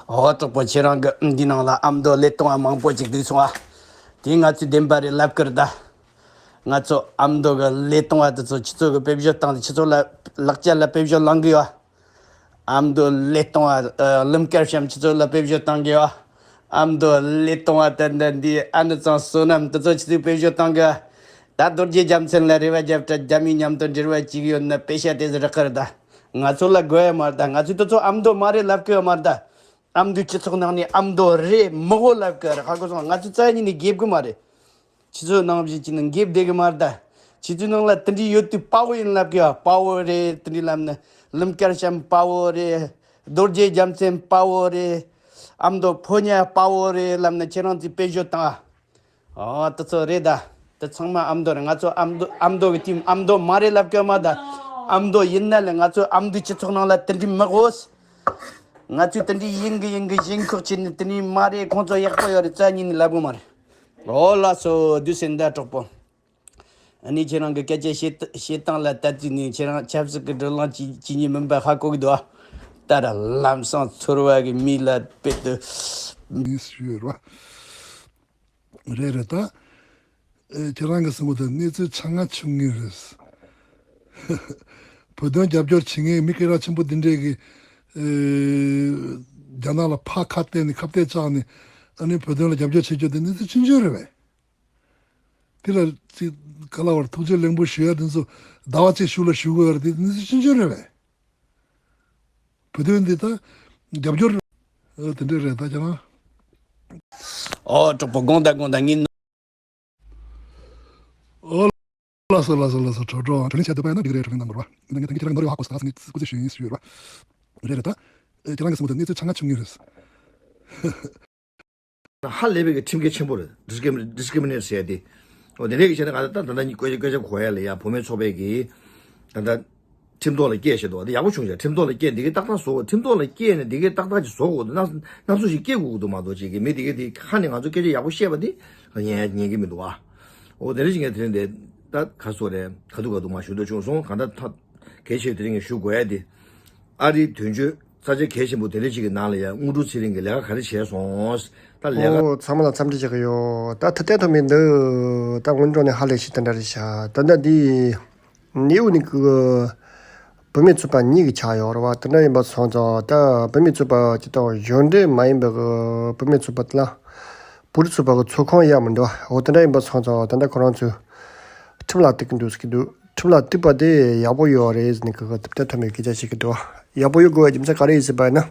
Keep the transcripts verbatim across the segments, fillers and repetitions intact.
ཨོ་གྲོགས་པོ། ཁྱེད་རང་གི་འདི་ནང་ལ་ཨ་མདོ་ཀླད་སྟོང་བ་མང་པོ་ཅིག་བསྡུས་སོང་ཨ། དེ་ང་ཚོས་བདེན་པ་རེད་ལབ་ཀྱི་རེད་ད། ང་ཚོ་ཨ་མདོ་གི་ཀླད་སྟོང་བ་དེ་ཚོ་ཁྱེད་ཚོ་གི་དཔེ་བརྗོད་བཏང་སྟེ་ཁྱེད་ཚོ་ལ་ལག་ཆ་ལ་དཔེ་བརྗོད་བླང་གི་ཡོད། ཨ་མདོ་ཀླད་སྟོང་བ་ཨ་ཀླུ་མཁར་བྱམས་ཁྱེད་ཚོ་ལ་དཔེ་བརྗོད་བཏང་གི་ཡོད། ཨ་མདོ་ཀླད་སྟོང་བ་ད་ལྟ་འདི་ཨ་ནུ་ཚང་བསོད་ནམས་དེ་ཚོ་ཁྱེད་ཚོས་དཔེ་བརྗོད་བཏང་གི། ད་རྡོ་རྗེ་རྒྱལ་མཚན་ལ་རེ་བ་རྒྱབ་དྲ་རྒྱ་མིའི་མཉམ་དུ་འབྲེལ་བ་བྱེད་ཀྱི་ཡོད་ན་དཔེ་ཤ་དེ་ཚོ་རག་གི་རེད་ད། ང་ཚོ་ལ་དགོས་ཡ་མ་རེད་ད། ང་ཚོས་དེ་ཚོ་ཨ་མདོ་མ་རེད་ལབ་ཀྱི་ཡོད་མ་རེད་ད། ཨ་མདོའི་སྤྱི་ཚོགས་ནང་ནས་ཨ་མདོ་རེད་མི་དགོས་ལབ་ཀྱི་རེད། ཧ་གོ་སོང་། ང་ཚོ་རྩ་ཉིད་ནས་འགེབས་གི་མ་རེད། ཁྱེད་ཚོའི་ནང་བཞིན་གྱི་ནང་འགེབས་བསྡད་གི་མ་རེད་ད། ཁྱེད་ཚོའི་ནང་ལ་དེ་འདྲའི་ཡོད་དུས་དཔའ་བོ་ཡིན་ལབ་གི་ཡ། དཔའ་བོ་རེད། དེ་འདྲའི་ལབ་ན་ཀླུ་མཁར་བྱམས་དཔའ་བོ་རེད། རྡོ་རྗེ་རྒྱལ་མཚན་དཔའ་བོ་རེད། ཨ་མདོ་ཕོ་ཉ་དཔའ་བོ་རེད་ལབ་ན་ཁྱེད་རང་ཚོས་དཔེ་བརྗོད་བཏང་ཨ། ཨོ་དེ་ཚོ་རེད་ད། དེ་ཚང་མ་ཨ་མདོ་རེད། ང་ཚོ་ཨ་མདོ་ཨ་མདོ་གི་ཊིམ་ཨ་མདོ་མ་རེད་ལབ་གི་མ་ད། ཨ་མདོ་ཡིན་ན་ལས་ང་ཚོ་ཨ་མདོའི་སྤྱི་ཚོགས་ནང་ལ་དེ་འདྲའི་མི་དགོས། ང་ཚོས་དེ་འདྲའི་ཡིན་གི་ཡིན་གི་ཞེན་ཁོག་བྱས་ནས་དེ་འདྲའི་མ་རེད། ཁོང་ཚོ་ཡག་པོ་ཡོད་རེད། རྩ་ཉིད་ནས་ལབ་གི་མ་རེད། ཨོ་ལགས་སོ། དུས་སེ་འདའ་གྲོགས་པོ། ཨ་ནི་ཁྱེད་རང་གི་སྐད་ཆ་བཤད་བཤད་སྟངས་ལ་ལྟ་དུས་ནས་ཁྱེད་རང་ཆབ་སྲིད་ཀྱི་བགྲོ་གླེང་བྱེད་བྱེད་ཉིན་མིན་པ་ཧ་གོ་གི་འདུག་ཨ། ད་ར་ལམ་སང་ཚོར་བ་གི་མི་ལ་དཔེ་དུ་ནི་ཞུས་ར། རེད་རེད་ད། ཨེ། ཁྱེད་རང་གི་གསུང་གི་འདུག་གནས་ཚུལ་ཆ་ང་ཆུང་ངུ་རེད། བོད་དོན་རྒྱབ་སྐྱོར་བྱེད་མཁན་མི་སྐད་གྲགས་ཆེན་པོ་འདི་འདྲས་ཀྱི་ཨེ། རྒྱ་ནག་ལ་ཕར་ཁ་གཏད་ནས་ཁ་གཏད་བཅག་ནས། ཨ་ནི་བོད་དོན་ལ་རྒྱབ་སྐྱོར་བྱེད་རྒྱུ་དེ་གནས་ཚུལ་ཆུང་ཆུང་རེད་པས། དེ་ལ་ཅིག་ག་ལ་བར་ཐུགས་རྗེ་ལེགས་འབུལ་ཞུ་ཡ་དེ་ཚོ་ཟླ་བ་གཅིག་གཞུག་ལ་ཞུ་དགོས་ཡ་རེད། དེ་གནས་ཚུལ་ཆུང་ཆུང་རེད་པས། བོད་དོན་འདི་ད་རྒྱབ་སྐྱོར་ཨ་དེ་འདྲས་རེད་ད་ཁྱེད་རང་། ཨོ་གྲོགས་པོ། དགོངས་དག་དགོངས་དག་ངས། ཨོ་ལགས་སོ་ལགས་སོ་ལགས་སོ། གྲོགས་གྲོགས་བགྲོ་གླེང་བྱས་བསྡད་པ་ཡིན་ན་འགྲིག་གི་རེད། བགྲོ་གླེང་གནང་དགོས་རེད་པ། ཡིན་ན་ངས་ད་ངས་ཁྱེད་རང་ནོར་ཡོད་ཧ་གོ་སོང་། ད་ངས་སྐུ་ཚེ་ཞུ་ཡིན་ཞུས་ཡོད་པ། རེད་རེད་ད། ཨེ། ཁྱེད་རང་གི་གསུང་གི་འདུག་གནས་ཚུལ་ཆ་ང་ཆུང་ངུ་རེད། ཧ་ལས་པའི་གི་ཁྲིམས་འགལ་ཆེན་པོ་རེད། ཌིསི་ཀི་རི་མི་ནེ་ཊི་ཟེར་ཡ་དེ། འོ་དེ་འདྲའི་གི་བྱས་ན་ང་ད་ད་ལྟ་ཉིད་བཀོད་བཀོད་ཁྱབ་གོ་ཡ་ལ་ཡ་བུད་མེད་ཚོགས་པའི་གི་ད་ལྟ་ཁྲིམས་ཐོག་ལ་སྐྱེལ་བྱེད་དོ། དེ་ཡག་པོ་བྱུང་ཤག་ཁྲིམས་ཐོག་ལ་སྐྱེལ་འདི་གའི་ཏག་ཏག་བཟོ། ཁྲིམས་ཐོག་ལ་སྐྱེལ་ནས་འདི་གའི་ཏག་ཏག་ཅིག་བཟོ་དགོས་འདུག་སྣ་སྣ་ཚོགས་ཤིག་སྐྱེལ་དགོས་ཀྱི་འདུག་མ་གཏོགས་ཅིག་གི་མི་འདི་གའི་དེ་ཁ་ནས་ང་ཚོ་སྐད་ཆ་ཡག་པོ་བཤད་པ་དེ་ཉན་ཉན་གི་མི་འདུག་བ། འོ་དེ་འདྲ་ཞིག་ངས་དེ་རིང་དེ་ད་ག་སོ་རེད། ཁ་ཐུག་ཁ་ཐུག་མ་ཞུ་འདོད་བྱུང་སོང་། གང་ལྟར་ཐབས་གལ་ཆེ་དེ་རིང་ངས་ཞུ་དགོས་ཡ་དེ། ཨ་རིའི་དོན་གཅོད་ས་ཆ་གལ་ཆེན་པོ་དེ་འདྲ་ཞིག་གི་ནང་ལ་ཡང་དངོས་གྲུབ་ཚེ་རིང་གིས་ལས་ཀ་ག་རེ་བྱས་སོང་། ད་ལས་ཀ། ཨོ་ཚང་མ་ལ་འཚམས་འདྲི་བྱེད་ཀྱི་ཡོད། ད་ཐུབ་བསྟན་ཐོགས་མེད་འདུག་ད་སྔོན་འགྲོ་ནས་ཧ་ལས་ཤིག་དེ་འདྲ་རེད་ཤག་ད་ལྟ་འདི་ནེའུ་ནི་ཀི་བུད་མེད་ཚོགས་པ་གཉིས་ཀྱི་ཆགས་ཡོད་རེད་བ། དེ་འདྲ་ཡིན་པ་སོང་ཙང་ད་བུད་མེད་ཚོགས་པ་ཅི་ལྟ་བ་གཞུང་འབྲེལ་མ་ཡིན་པའི་གི་བུད་མེད་ཚོགས་པ་དེ་ལ་བོད་རིགས་ཚོགས་པ་གི་ཚོགས་ཁང་ཡག་མི་འདུག་འོ་དེ་འདྲ་ཡིན་པ་སོང་ཙང་ད་ལྟ་ཁོ་རང་ཚོས་ཁྲིམས་ལ་གཏུག་གི་འདུག་ཟེར་གི་འདུག་ཁྲིམས་ལ་གཏུག་པ་དེ་ཡག་པོ་ཡོད་རེད་ཟེར་ནས་གི་ཐུབ་བསྟན་ཐོགས་མེད་སྐད་ཆ་བཤད་ཀྱི་འདུག་ཡག་པོ་ཡོད་དགོས་པའི་རྒྱུ་མཚན་ག་རེ་ཡིན་ཟེར་བ་ཡིན་ན།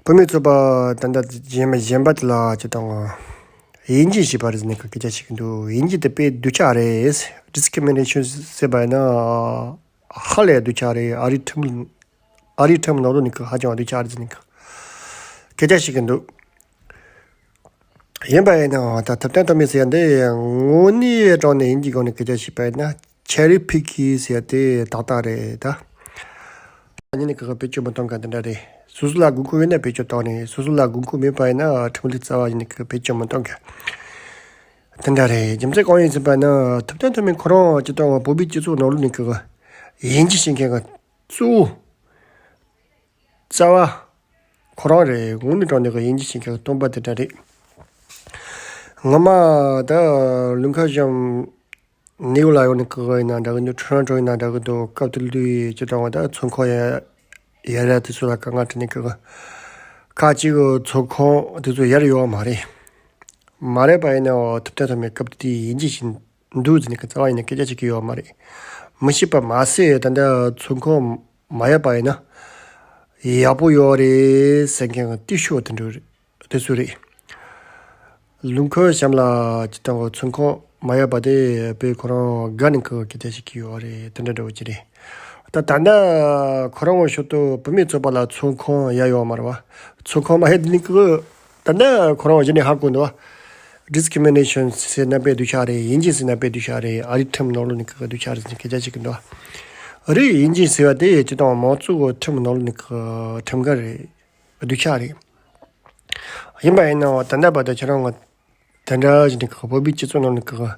བུད་མེད་ཚོགས་པ་ད་ལྟ་གཞན་པ་གཞན་པ་དེ་ལ་ཅི་དང་དབྱེ་འབྱེད་བྱས་པ་རེད་ཟེར་ནས་གི་སྐད་ཆ་བཤད་ཀྱི་འདུག་དབྱེ་འབྱེད་དེ་དཔེ་སྡུག་ཅག་རེད། ཌིསི་ཀི་རི་མི་ནེ་ཤན་ཟེར་བ་ཡིན་ན། ཧ་ལས་སྡུག་ཅག་རེད། ཨ་རིའི་ཁྲིམས། ཨ་རིའི་ཁྲིམས་ནང་ལོགས་ནས་ཀྱི་ཧ་ཅང་སྡུག་ཅག་རེད་ཟེར་ནས་ཀྱི་སྐད་ཆ་བཤད་ཀྱི་འདུག་ཡིན་པ་ཡིན་ནའང་ད་ཐུབ་བསྟན་ཐོགས་མེད་ཟེར་ཡ་འདི་དངོས་གནས་དྲང་གནས་ཡིན་གྱི་སྒོ་ནས་སྐད་ཆ་བཤད་པ་ཡིན་ན་ཆེ་རི་ཕི་ཀི་ཟེར་ཡ་དེ་ཏག་ཏག་རེད་ད། ཉིན་ནས་ཀྱི་བེད་སྤྱོད་མི་གཏོང་མཁན་དེ་འདྲ་རེད། སོ་སོ་ལ་དགོས་མཁོ་ཡོད་ན་བེད་སྤྱོད་གཏོང་ནས། སོ་སོ་ལ་དགོས་མཁོ་མེད་པ་ཡིན་ན་ཁྲིམས་ལུགས་རྩ་བ་ཉིད་ནས་ཀྱི་བེད་སྤྱོད་མི་གཏོང་མཁན་དེ་འདྲ་རེད། རྒྱུ་མཚན་གང་ཡིན་ཟེར་བ་ཡིན་ན་ཐུབ་བསྟན་ཐོགས་མེད་ཁོ་རང་ཅི་ལྟ་བ་བོད་པའི་སྤྱི་ཚོགས་ནང་ལོགས་ནས་ཀྱི་དབྱེ་འབྱེད་བྱེད་མཁན་གྱི་གཙོ་བོ་རྩ་བ་ཁོ་རང་རེད། དངོས་གནས་དྲང་གནས་ཀྱི་དབྱེ་འབྱེད་བྱེད་མཁན་གྱི་སྟོན་པ་དེ་འདྲ་རེད། ངོ་མ་ད་ཀླུ་མཁར་བྱམས་ནེའུ་ཡོག་ལ་ཡོང་ནས་ཀྱི་ཡིན་ན་འདྲ་གི་འདུག་ཊོ་རོན་ཊོ་ཡིན་ན་འདྲ་གི་འདུག་སྐབས་དེ་དུས་ཅི་ལྟ་བ་ད་ཚོང་ཁང་ཡ་ཡ་ར་དེ་ཚོ་ལ་དཀའ་ངལ་འཕྲད་ནས་ཀྱི་ཁ་ཅིག་གི་ཚོང་ཁང་དེ་ཚོ་ཡར་ཡོད་མ་རེད། མ་རེད་པ་ཡིན་ནའང་ཐུབ་བསྟན་ཐོགས་མེད་སྐབས་དེ་དུས་དབྱེ་འབྱེད་བྱེད་འདུག་ཟེར་ནས་ཀྱི་རྩ་བ་ཡིན་ན་སྐད་ཆ་བྱེད་ཀྱི་ཡོད་མ་རེད། མི་ཤེས་པ་མ་ཟད་ད་ལྟ་ཚོང་ཁང་མ་ཡོད་པ་ཡིན་ན་ཡག་པོ་ཡོད་རེད་ཟེར་མཁན་གྱི་སྟོབས་ཤུགས་དེ་འདྲ་རེད། དེ་ཚོ་རེད། ཀླུ་མཁར་བྱམས་ལ་ཅི་ལྟ་བུ་ཚོང་ཁང་མ་ཡོད་པ་དེ་དཔེ་ཁོ་རང་དགའ་ནས་ཀྱི་སྐད་ཆ་བཤད་ཀྱི་ཡོད་རེད། དེ་འདྲ་འདྲ་བོ་ཅིག་རེད། ད་ད་ལྟ་ཁོ་རང་ངོ་ཤོད་དུས་བུད་མེད་ཚོགས་པ་ལ་ཚོང་ཁང་ཡ་ཡོད་མ་རེད་བ། ཚོང་ཁང་མ་ཡོད་དེ་ནི་ཀྱི་ད་ལྟ་ཁོ་རང་གཞི་ནས་ཧ་གོ་འདུག་བ། ཌིསི་ཀི་རི་མི་ནེ་ཤན་ཟེར་ན་དཔེ་སྡུག་ཅག་རེད། དབྱེ་འབྱེད་ཟེར་ན་དཔེ་སྡུག་ཅག་རེད། ཨ་རིའི་ཁྲིམས་ནང་ལོགས་ནས་ཀྱི་སྡུག་ཅག་རེད་ཟེར་སྐད་ཆ་བཤད་ཀྱི་འདུག་བ། རེད། དབྱེ་འབྱེད་ཟེར་བ་དེ་ཅི་ལྟ་བུ་མང་གཙོ་གི་ཁྲིམས་ནང་ལོགས་ནས་ཀྱི་ཁྲིམས་འགལ་རེད། སྡུག་ཅག་རེད། ཡིན་པ་ཡིན་ནའང་ད་ལྟ་བར་དུ་ཁྱེད་རང་ང་དེ་འདྲ་ཞིག་ནས་ཀྱི་བོད་པའི་སྤྱི་ཚོགས་ནང་ནས་ཀྱི་དབྱེ་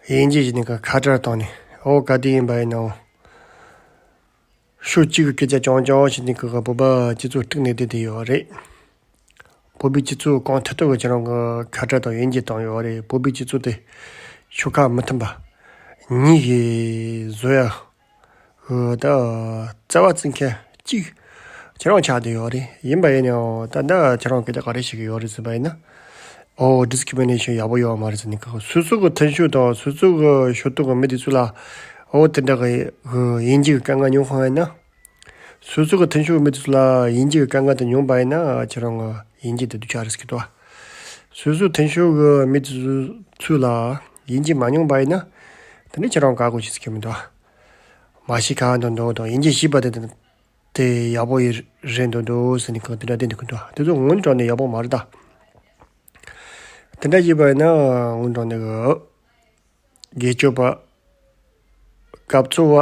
འབྱེད་ཞིག་ནས་ཀྱི་ཁ་བྲལ་བཏང་ནས། འོ་ག་དུས་ཡིན་པ་ཡིན་ནའང་ ཕྱོགས་གཅིག་གི་སྐད་ཆ་རྐྱང་རྐྱང་བྱས་ནས་ཀྱི་བོད་པ་སྤྱི་ཚོགས་དཀྲུགས་ནས་བསྡད་དེ་ཡོད་རེད། བོད་པའི་སྤྱི་ཚོགས་གང་ཐད་ཐོག་གི་ཁྱེད་རང་གི་ཁ་བྲལ་དང་དབྱེ་འབྱེད་བཏང་ཡོད་རེད། བོད་པའི་སྤྱི་ཚོགས་དེ་ཤོག་ཁག་མི་མཐུན་པ་གཉིས་ཀྱིས་བཟོ་ཡ་གི་ད་རྩ་བ་བརྩི་མཁན་གཅིག་ཁྱེད་རང་ཆགས་བསྡད་ཡོད་རེད། ཡིན་པ་ཡིན་ཡང་ད་ད་ཁྱེད་རང་སྐད་ཆ་ག་རེ་བཤད་ཀྱི་ཡོད་རེད་ཟེར་བ་ཡིན་ན། ཨོ་ཌི་སི་ཀི་རི་མི་ནེ་ཤན་ཡག་པོ་ཡོད་མ་རེད་ཟེར་ནས་ཀྱི་སོ་སོ་གི་མཐུན་ཕྱོགས་དང་སོ་སོ་གི་ཕྱོགས་གཏོགས་གི་མི་དེ་ཚོ་ལ་ཨོ་དེ་འདྲ་གི་དབྱེ་འབྱེད་ཀྱི་དཀའ་ངལ་མྱོང་ཁོང་ཡིན་ན། སོ་སོ་གི་མཐུན་ཕྱོགས་མི་དེ་ཚོ་ལ་དབྱེ་འབྱེད་ཀྱི་དཀའ་ངལ་དེ་མྱོང་པ་ཡིན་ན་ཁྱེད་རང་གི་དབྱེ་འབྱེད་དེ་སྡུག་ཅག་རེད་ཟེར་གི་འདུག་སོ་སོ་མཐུན་ཕྱོགས་གི་མི་དེ་ཚོ་ལ་དབྱེ་འབྱེད་མ་མྱོང་པ་ཡིན་ན། དེ་ནི་ཁྱེད་རང་དགའ་དགོས་ཤེས་ཟེར་གི་མི་འདུག་མ་ཤེས་ཁ་འདུག་འདུག་དང་དབྱེ་འབྱེད་ཤེས་པ་དེ་དེ་ཡག་པོ་ཡིན་རེད་འདུག་འདུག་ཟེར་ནས་གང་དེ་འདྲ་བསྟན་འདུག་གི་འདུག་དེ་ཚོ་དངོས་གནས་དྲང་གནས་ཡག་པོ་མ་རེད་ད། དེ་འདྲ་བྱས་པ་ཡིན་ན་དངོས་གནས་དྲང་གནས་གི་སྒེར་གཅོད་པ། སྐབས་འཚོལ་བ།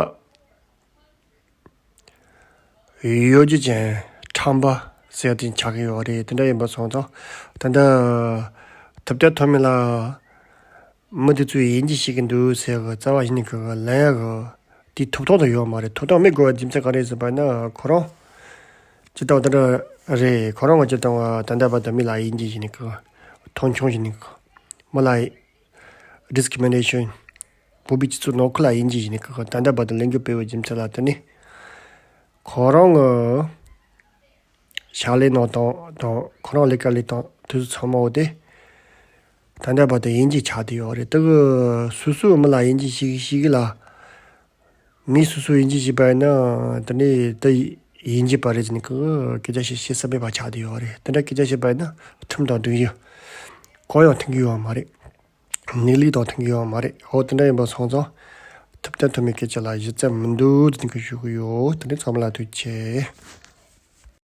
གཡོ་སྒྱུ་ཅན་ཁྲམ་པ་ཟེར་དེ་ཆགས་ཀྱི་ཡོད་རེད། དེ་འདྲ་ཡིན་པ་སོང་ཙང་ད་ལྟ་ཐུབ་བསྟན་ཐོན་མི་ལ་མི་དེ་ཚོས་དབྱེ་འབྱེད་བྱེད་ཀྱི་འདུག་ཟེར་གི་རྩ་བ་ཡིན་ནི་གི་ལན་གི་དེ་ཐོབ་ཐང་དུ་ཡོད་མ་རེད། ཐོབ་ཐང་མེད་དགོས་པའི་རྒྱུ་མཚན་ག་རེ་ཟེར་བ་ན་ཁོ་རང་སྤྱི་བཏང་དེ་འདྲ་རེད། ཁོ་རང་གི་སྤྱི་བཏང་བ་ད་ལྟ་བར་དུ་མི་ལ་དབྱེ་འབྱེད་བྱེད་ནི་གི་མཐོང་ཆུང་བྱེད་ནི་གི་མི་ལ་ཌི་སི་ཀི་རི་མི་ནེ་ཤན། བོད་པའི་སྤྱི་ཚོགས་ནང་ཁུལ་ལ་དབྱེ་འབྱེད་བྱེད་ནི་གི་ད་ལྟ་བར་དུ་ལས་འགུལ་སྤེལ་བའི་རྒྱུ་མཚན་ལ་དེ་ནི་ཁོ་རང་གི་ཕྱག་ལས་གནང་སྟངས་དང་ཁོ་རང་ལས་ཀ་ལས་སྟངས་དེ་ཚོ་ཚང་མ་འོ་དེ་ད་ལྟ་བར་དུ་དབྱེ་འབྱེད་ཆགས་བསྡད་ཡོད་རེད། དེ་གི་སོ་སོའི་མི་ལ་དབྱེ་འབྱེད་བྱེད་ཀྱི་བྱེད་ཀྱི་ལ་མི་སོ་སོ་དབྱེ་འབྱེད་བྱས་པ་ཡིན་ན་དེ་ནི་དེ་དབྱེ་འབྱེད་པ་རེད་ཟེར་ནས་གི་སྐད་ཆ་བཤད་བཤད་ས་མེད་པ་ཆགས་བསྡད་ཡོད་རེད། དེ་འདྲ་སྐད་ཆ་བཤད་པ་ཡིན་ན་ཁྲིམས་དང་སྒྲིག་གཞི་གང་ཡང་མཐུན་གྱི་ཡོད་མ་རེད། གནས་ལུགས་དང་མཐུན་གྱི་ཡོད་མ་རེད། འོ་དེ་འདྲ་ཡིན་པ་སོང་ཙང་ཐུབ་བསྟན་ཐོན་མིའི་སྐད་ཆ་ལ་གཞི་རྩ་མི་འདུག་དེ་འདྲ་ཞུ་གི་ཡོད། དེ་འདྲ་ཚང་མ་ལ་ཐུགས་རྗེ་ཆེ།